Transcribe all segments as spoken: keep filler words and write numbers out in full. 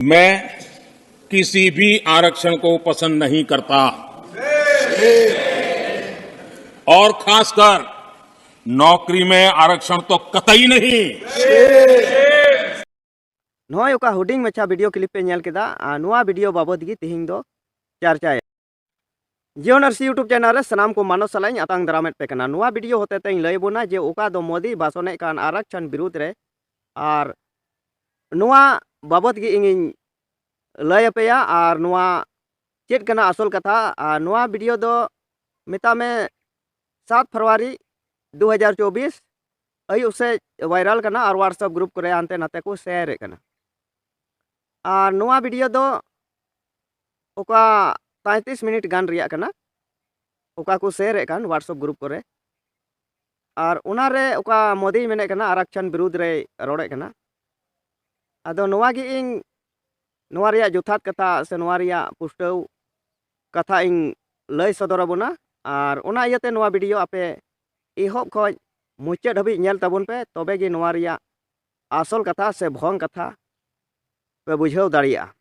मैं किसी भी आरक्षण को पसंद नहीं करता, और खासकर नौकरी में आरक्षण तो कतई नहीं। ᱱᱚᱜᱼᱚᱭ ᱚᱠᱟ ᱦᱩᱰᱤᱧ ᱢᱟᱪᱷᱟ ᱵᱷᱤᱰᱤᱭᱳ ᱠᱞᱤᱯ ᱯᱮ ᱧᱮᱞ ᱠᱮᱫᱟ, ᱟᱨ ᱱᱚᱣᱟ ᱵᱷᱤᱰᱤᱭᱳ ᱵᱟᱵᱚᱫ ᱜᱮ ᱛᱮᱦᱮᱧ ᱫᱚ ᱪᱟᱨᱪᱟᱭᱟ᱾ ᱡᱤᱭᱚᱱ ᱟᱨᱥᱤ YouTube ᱪᱮᱱᱮᱞ ᱨᱮ ᱥᱟᱱᱟᱢ ᱠᱚ ᱢᱟᱱᱚᱛ ᱥᱟᱞᱟᱜ ᱤᱧ ᱟᱛᱟᱝ ᱫᱟᱨᱟᱢᱮᱫ ᱯᱮ ᱠᱟᱱᱟ᱾ ᱱᱚᱣᱟ ᱵᱷᱤᱰᱤᱭᱳ ᱦᱚᱛᱮ ᱛᱮᱧ ᱞᱟᱹᱭ ᱟᱵᱚᱱᱟ ᱡᱮ ᱚᱠᱟ ᱫᱚ ᱢᱳᱫᱤ ᱵᱷᱟᱥᱚᱱᱮᱫ ᱠᱟᱱ ᱟᱨᱟᱠᱪᱷᱚᱱ ᱵᱤᱨᱩᱫᱽ ᱨᱮ, ᱟᱨ ᱱᱚᱣᱟ ᱵᱟᱵᱚᱫ ᱜᱮ ᱤᱧᱤᱧ ᱞᱟᱹᱭ ᱟᱯᱮᱭᱟ, ᱟᱨ ᱱᱚᱣᱟ ᱪᱮᱫ ᱠᱟᱱᱟ ᱟᱥᱚᱞ ᱠᱟᱛᱷᱟ᱾ ᱟᱨ ᱱᱚᱣᱟ ᱵᱷᱤᱰᱤᱭᱳ ᱫᱚ ᱢᱮᱛᱟᱜ ᱢᱮ ᱥᱟᱛ ᱯᱷᱮᱵᱽᱨᱩᱣᱟᱨᱤ ᱫᱩ ᱦᱟᱡᱟᱨ ᱪᱚᱵᱵᱤᱥ ᱟᱹᱭᱩᱵ ᱥᱮᱫ ᱵᱷᱟᱭᱨᱟᱞ ᱠᱟᱱᱟ, ᱟᱨ WhatsApp ᱜᱨᱩᱯ ᱠᱚᱨᱮ ᱦᱟᱱᱛᱮ ᱱᱟᱛᱮ ᱠᱚ ᱥᱮᱭᱟᱨᱮᱫ ᱠᱟᱱᱟ᱾ ᱟᱨ ᱱᱚᱣᱟ ᱵᱷᱤᱰᱤᱭᱳ ᱫᱚ ᱚᱠᱟ ᱯᱚᱸᱭᱛᱨᱤᱥ ᱢᱤᱱᱤᱴ ᱜᱟᱱ ᱨᱮᱭᱟᱜ ᱠᱟᱱᱟ, ᱚᱠᱟ ᱠᱚ ᱥᱮᱭᱟᱨᱮᱫ ᱠᱟᱱ WhatsApp ᱜᱨᱩᱯ ᱠᱚᱨᱮ᱾ ᱟᱨ ᱚᱱᱟᱨᱮ ᱚᱠᱟ ᱢᱳᱫᱤᱭ ᱢᱮᱱᱮᱫ ᱠᱟᱱᱟ, ᱟᱨᱟᱠᱪᱷᱚᱱ ᱵᱤᱨᱩᱫᱽ ᱨᱮᱭ ᱨᱚᱲᱮᱫ ᱠᱟᱱᱟ᱾ ᱟᱫᱚ ᱱᱚᱣᱟ ᱜᱮ ᱤᱧ ᱱᱚᱣᱟ ᱨᱮᱭᱟᱜ ᱡᱚᱛᱷᱟᱛ ᱠᱟᱛᱷᱟ ᱥᱮ ᱱᱚᱣᱟ ᱨᱮᱭᱟᱜ ᱯᱩᱥᱴᱟᱹᱣ ᱠᱟᱛᱷᱟ ᱤᱧ ᱞᱟᱹᱭ ᱥᱚᱫᱚᱨ ᱟᱵᱚᱱᱟ᱾ ᱟᱨ ᱚᱱᱟ ᱤᱭᱟᱹᱛᱮ ᱱᱚᱣᱟ ᱵᱷᱤᱰᱤᱭᱳ ᱟᱯᱮ ᱮᱦᱚᱵ ᱠᱷᱚᱱ ᱢᱩᱪᱟᱹᱫ ᱦᱟᱹᱵᱤᱡ ᱧᱮᱞ ᱛᱟᱵᱚᱱ ᱯᱮ, ᱛᱚᱵᱮ ᱜᱮ ᱱᱚᱣᱟ ᱨᱮᱭᱟᱜ ᱟᱥᱚᱞ ᱠᱟᱛᱷᱟ ᱥᱮ ᱵᱷᱚᱝ ᱠᱟᱛᱷᱟ ᱯᱮ ᱵᱩᱡᱷᱟᱹᱣ ᱫᱟᱲᱮᱭᱟᱜᱼᱟ᱾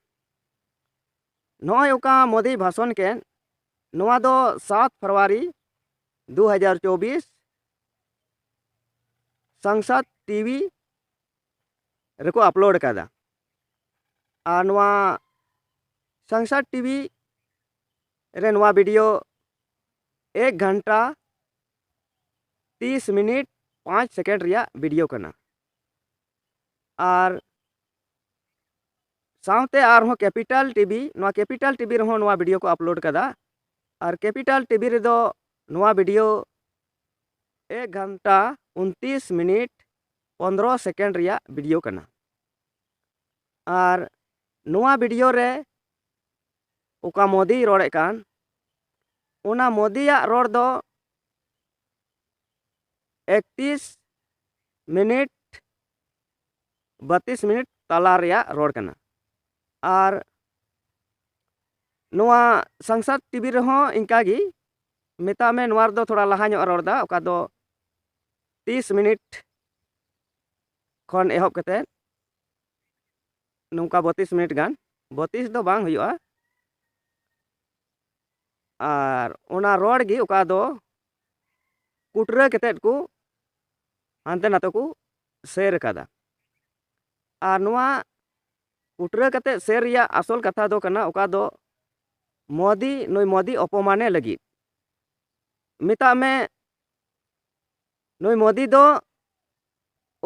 ᱱᱚᱜᱼᱚᱭ ᱚᱠᱟ ᱢᱳᱫᱤᱭ ᱵᱷᱟᱥᱚᱱ ᱠᱮᱫ, ᱱᱚᱣᱟ ᱫᱚ ᱥᱟᱛ ᱯᱷᱮᱵᱽᱨᱩᱣᱟᱨᱤ ᱫᱩ ᱦᱟᱡᱟᱨ ᱪᱚᱵᱵᱤᱥ ᱥᱟᱝᱥᱟᱫ ᱴᱤᱵᱷᱤ ᱨᱮᱠᱚ ᱟᱯᱞᱳᱰ ᱟᱠᱟᱫᱟ᱾ ᱟᱨ ᱱᱚᱣᱟ ᱥᱟᱝᱥᱟᱫ ᱴᱤᱵᱷᱤ ᱨᱮ ᱱᱚᱣᱟ ᱵᱷᱤᱰᱤᱭᱳ ᱮᱠ ᱜᱷᱚᱱᱴᱟ ᱛᱤᱥ ᱢᱤᱱᱤᱴ ᱯᱟᱸᱪ ᱥᱮᱠᱮᱱᱰ ᱨᱮᱭᱟᱜ ᱵᱷᱤᱰᱤᱭᱳ ᱠᱟᱱᱟ᱾ ᱟᱨ ᱥᱟᱶᱛᱮ ᱟᱨᱦᱚᱸ ᱠᱮᱯᱤᱴᱟᱞ ᱴᱤᱵᱷᱤ, ᱱᱚᱣᱟ ᱠᱮᱯᱤᱴᱟᱞ ᱴᱤᱵᱷᱤ ᱨᱮᱦᱚᱸ ᱱᱚᱣᱟ ᱵᱷᱤᱰᱤᱭᱳ ᱠᱚ ᱟᱯᱞᱳᱰ ᱠᱟᱫᱟ᱾ ᱟᱨ ᱠᱮᱯᱤᱴᱟᱞ ᱴᱤᱵᱷᱤ ᱨᱮᱫᱚ ᱱᱚᱣᱟ ᱵᱷᱤᱰᱤᱭᱳ ᱮᱠ ᱜᱷᱚᱱᱴᱟ ᱩᱱᱛᱤᱥ ᱢᱤᱱᱤᱴ ᱯᱚᱱᱫᱽᱨᱚ ᱥᱮᱠᱮᱱᱰ ᱨᱮᱭᱟᱜ ᱵᱷᱤᱰᱤᱭᱳ ᱠᱟᱱᱟ᱾ ᱟᱨ ᱱᱚᱣᱟ ᱵᱷᱤᱰᱤᱭᱳ ᱨᱮ ᱚᱠᱟ ᱢᱳᱫᱤᱭ ᱨᱚᱲᱮᱫ ᱠᱟᱱ, ᱚᱱᱟ ᱢᱳᱫᱤᱭᱟᱜ ᱨᱚᱲ ᱫᱚ ᱮᱠᱛᱤᱥ ᱢᱤᱱᱤᱴ ᱵᱟᱛᱤᱥ ᱢᱤᱱᱤᱴ ᱛᱟᱞᱟ ᱨᱮᱭᱟᱜ ᱨᱚᱲ ᱠᱟᱱᱟ᱾ ᱟᱨ ᱱᱚᱣᱟ ᱥᱟᱝᱥᱟᱫ ᱴᱤᱵᱷᱤ ᱨᱮᱦᱚᱸ ᱤᱱᱠᱟᱜᱮ, ᱢᱮᱛᱟᱜ ᱢᱮ ᱱᱚᱣᱟ ᱨᱮᱫᱚ ᱛᱷᱚᱲᱟ ᱞᱟᱦᱟ ᱧᱚᱜ ᱨᱚᱲ ᱮᱫᱟ, ᱚᱠᱟ ᱫᱚ ᱛᱤᱥ ᱢᱤᱱᱤᱴ ᱠᱷᱚᱱ ᱮᱦᱚᱵ ᱠᱟᱛᱮ ᱱᱚᱝᱠᱟ ᱵᱚᱛᱤᱥ ᱢᱤᱱᱤᱴ ᱜᱟᱱ, ᱵᱚᱛᱤᱥ ᱫᱚ ᱵᱟᱝ ᱦᱩᱭᱩᱜᱼᱟ᱾ ᱟᱨ ᱚᱱᱟ ᱨᱚᱲ ᱜᱮ ᱚᱠᱟ ᱫᱚ ᱠᱩᱴᱨᱟᱹ ᱠᱟᱛᱮᱫ ᱠᱚ ᱦᱟᱱᱛᱮ ᱱᱟᱛᱮ ᱠᱚ ᱥᱮᱨ ᱟᱠᱟᱫᱟ᱾ ᱟᱨ ᱱᱚᱣᱟ ᱠᱩᱴᱨᱟᱹ ᱠᱟᱛᱮᱫ ᱥᱮᱨ ᱨᱮᱭᱟᱜ ᱟᱥᱚᱞ ᱠᱟᱛᱷᱟ ᱫᱚ ᱠᱟᱱᱟ, ᱚᱠᱟ ᱫᱚ ᱢᱳᱫᱤ, ᱱᱩᱭ ᱢᱳᱫᱤ ᱚᱯᱚᱢᱟᱱᱮ ᱞᱟᱹᱜᱤᱫ᱾ ᱢᱮᱛᱟᱜ ᱢᱮ, ᱱᱩᱭ ᱢᱳᱫᱤ ᱫᱚ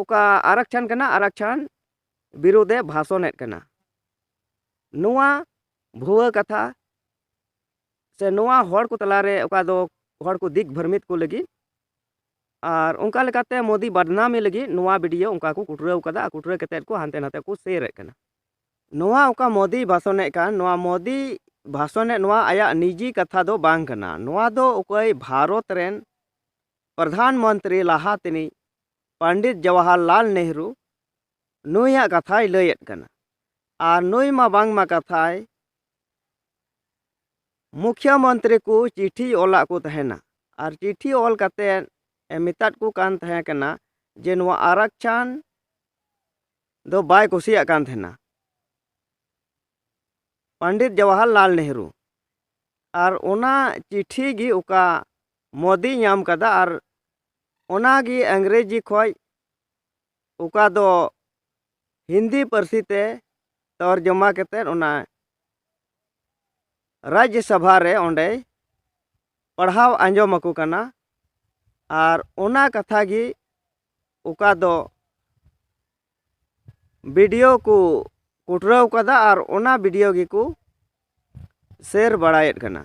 ᱚᱠᱟ ᱟᱨᱟᱠᱪᱷᱟᱱ ᱠᱟᱱᱟ, ᱟᱨᱟᱠᱪᱷᱟᱱ ᱵᱤᱨᱩᱫᱷ ᱮ ᱵᱷᱟᱥᱚᱱᱮᱫ ᱠᱟᱱᱟ᱾ ᱱᱚᱣᱟ ᱵᱷᱩᱣᱟᱹ ᱠᱟᱛᱷᱟ ᱥᱮ ᱱᱚᱣᱟ ᱦᱚᱲ ᱠᱚ ᱛᱟᱞᱟᱨᱮ ᱚᱠᱟ ᱫᱚ ᱦᱚᱲ ᱠᱚ ᱫᱤᱠ ᱵᱷᱨᱢᱤᱛ ᱠᱚ ᱞᱟᱹᱜᱤᱫ, ᱟᱨ ᱚᱱᱠᱟ ᱞᱮᱠᱟᱛᱮ ᱢᱳᱫᱤ ᱵᱟᱫᱱᱟᱢᱤ ᱞᱟᱹᱜᱤᱫ ᱱᱚᱣᱟ ᱵᱷᱤᱰᱤᱭᱳ ᱚᱱᱠᱟ ᱠᱚ ᱠᱩᱴᱨᱟᱹᱣ ᱠᱟᱫᱟ, ᱟᱨ ᱠᱩᱴᱨᱟᱹ ᱠᱟᱛᱮᱫ ᱠᱚ ᱦᱟᱱᱛᱮ ᱱᱟᱛᱮ ᱠᱚ ᱥᱮᱭᱟᱨᱮᱫ ᱠᱟᱱᱟ᱾ ᱱᱚᱣᱟ ᱚᱠᱟ ᱢᱳᱫᱤ ᱵᱷᱟᱥᱚᱱᱮᱫ ᱠᱟᱱ, ᱱᱚᱣᱟ ᱢᱳᱫᱤ ᱵᱷᱟᱥᱚᱱᱮᱫ, ᱱᱚᱣᱟ ᱟᱭᱟᱜ ᱱᱤᱡᱤ ᱠᱟᱛᱷᱟ ᱫᱚ ᱵᱟᱝ ᱠᱟᱱᱟ᱾ ᱱᱚᱣᱟ ᱫᱚ ᱚᱠᱚᱭ ᱵᱷᱟᱨᱚᱛ ᱨᱮᱱ ᱯᱨᱚᱫᱷᱟᱱ ᱢᱚᱱᱛᱨᱤ ᱞᱟᱦᱟ ᱛᱮᱱᱤᱡ ᱯᱚᱱᱰᱤᱛ ᱡᱚᱣᱟᱦᱚᱨᱞᱟᱞ ᱱᱮᱦᱨᱩ, ᱱᱩᱭᱟᱜ ᱠᱟᱛᱷᱟᱭ ᱞᱟᱹᱭᱮᱫ ᱠᱟᱱᱟ᱾ ᱟᱨ ᱱᱩᱭ ᱢᱟ ᱵᱟᱝᱢᱟ ᱠᱟᱛᱷᱟᱭ ᱢᱩᱠᱷᱭᱚ ᱢᱚᱱᱛᱨᱤ ᱠᱚ ᱪᱤᱴᱷᱤ ᱚᱞᱟᱜ ᱠᱚ ᱛᱟᱦᱮᱱᱟ᱾ ᱟᱨ ᱪᱤᱴᱷᱤ ᱚᱞ ᱠᱟᱛᱮᱫ ᱮ ᱢᱮᱛᱟᱫ ᱠᱚ ᱠᱟᱱ ᱛᱟᱦᱮᱸ ᱠᱟᱱᱟ ᱡᱮ ᱱᱚᱣᱟ ᱟᱨᱟᱠᱪᱷᱟᱱ ᱫᱚ ᱵᱟᱭ ᱠᱩᱥᱤᱭᱟᱜ ᱠᱟᱱ ᱛᱟᱦᱮᱱᱟ, ᱯᱚᱱᱰᱤᱛ ᱡᱚᱣᱟᱦᱚᱨᱞᱟᱞ ᱱᱮᱦᱨᱩ᱾ ᱟᱨ ᱚᱱᱟ ᱪᱤᱴᱷᱤ ᱜᱮ ᱚᱠᱟ ᱢᱳᱫᱤ ᱧᱟᱢ ᱠᱟᱫᱟ, ᱟᱨ ᱚᱱᱟ ᱜᱮ ᱤᱝᱨᱮᱡᱤ ᱠᱷᱚᱡ ᱚᱠᱟ ᱫᱚ ᱦᱤᱱᱫᱤ ᱯᱟᱹᱨᱥᱤ ᱛᱮ ᱛᱚᱨᱡᱚᱢᱟ ᱠᱟᱛᱮᱫ ᱚᱱᱟ ᱨᱟᱡᱽᱡᱚ ᱥᱚᱵᱷᱟ ᱨᱮ ᱚᱸᱰᱮᱭ ᱯᱟᱲᱦᱟᱣ ᱟᱸᱡᱚᱢ ᱟᱠᱚ ᱠᱟᱱᱟ᱾ ᱟᱨ ᱚᱱᱟ ᱠᱟᱛᱷᱟ ᱜᱮ ᱚᱠᱟ ᱫᱚ ᱵᱷᱤᱰᱤᱭᱳ ᱠᱚ ᱠᱩᱴᱨᱟᱹᱣ ᱠᱟᱫᱟ ᱟᱨ ᱚᱱᱟ ᱵᱷᱤᱰᱤᱭᱳ ᱜᱮᱠᱚ ᱥᱮᱭᱟᱨ ᱵᱟᱲᱟᱭᱮᱫ ᱠᱟᱱᱟ᱾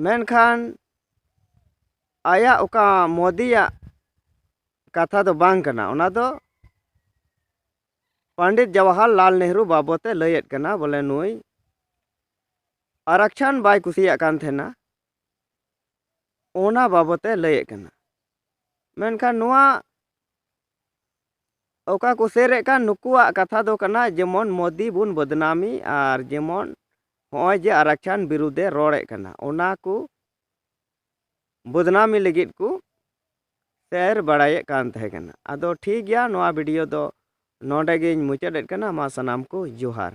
ᱢᱮᱱᱠᱷᱟᱱ ᱟᱭᱟᱜ ᱚᱠᱟ ᱢᱳᱫᱤᱭᱟᱜ ᱠᱟᱛᱷᱟ ᱫᱚ ᱵᱟᱝ ᱠᱟᱱᱟ, ᱚᱱᱟ ᱫᱚ ᱯᱚᱱᱰᱤᱛ ᱡᱚᱣᱟᱦᱚᱨᱞᱟᱞ ᱱᱮᱦᱨᱩ ᱵᱟᱵᱚᱛᱮ ᱞᱟᱹᱭᱮᱫ ᱠᱟᱱᱟ, ᱵᱚᱞᱮ ᱱᱩᱭ ᱟᱨᱟᱠᱪᱷᱟᱱ ᱵᱟᱭ ᱠᱩᱥᱤᱭᱟᱜ ᱠᱟᱱ ᱛᱟᱦᱮᱱᱟ, ᱚᱱᱟ ᱵᱟᱵᱚᱛᱮ ᱞᱟᱹᱭᱮᱫ ᱠᱟᱱᱟ᱾ ᱢᱮᱱᱠᱷᱟᱱ ᱱᱚᱣᱟ ᱚᱠᱟ ᱠᱚ ᱥᱮᱭᱟᱨᱮᱫ ᱠᱟᱱ, ᱱᱩᱠᱩᱣᱟᱜ ᱠᱟᱛᱷᱟ ᱫᱚ ᱠᱟᱱᱟ ᱡᱮᱢᱚᱱ ᱢᱳᱫᱤ ᱵᱚᱱ ᱵᱚᱫᱱᱟᱢᱤ ᱟᱨ ᱡᱮᱢᱚᱱ ᱦᱚᱸᱜᱼᱚᱭ ᱡᱮ ᱟᱨᱟᱠᱪᱷᱟᱱ ᱵᱤᱨᱩᱫᱷᱮ ᱨᱚᱲᱮᱫ ᱠᱟᱱᱟ, ᱚᱱᱟ ᱠᱚ ᱵᱚᱫᱱᱟᱢᱤ ᱞᱟᱹᱜᱤᱫ ᱠᱚ ᱥᱮᱭᱟᱨ ᱵᱟᱲᱟᱭᱮᱫ ᱠᱟᱱ ᱛᱟᱦᱮᱸ ᱠᱟᱱᱟ᱾ ᱟᱫᱚ ᱴᱷᱤᱠ ᱜᱮᱭᱟ, ᱱᱚᱣᱟ ᱵᱷᱤᱰᱤᱭᱳ ᱫᱚ ᱱᱚᱰᱮ ᱜᱤᱧ ᱢᱩᱪᱟᱹᱫᱮᱫ ᱠᱟᱱᱟ᱾ ᱢᱟ ᱥᱟᱱᱟᱢ ᱠᱚ ᱡᱚᱦᱟᱨ᱾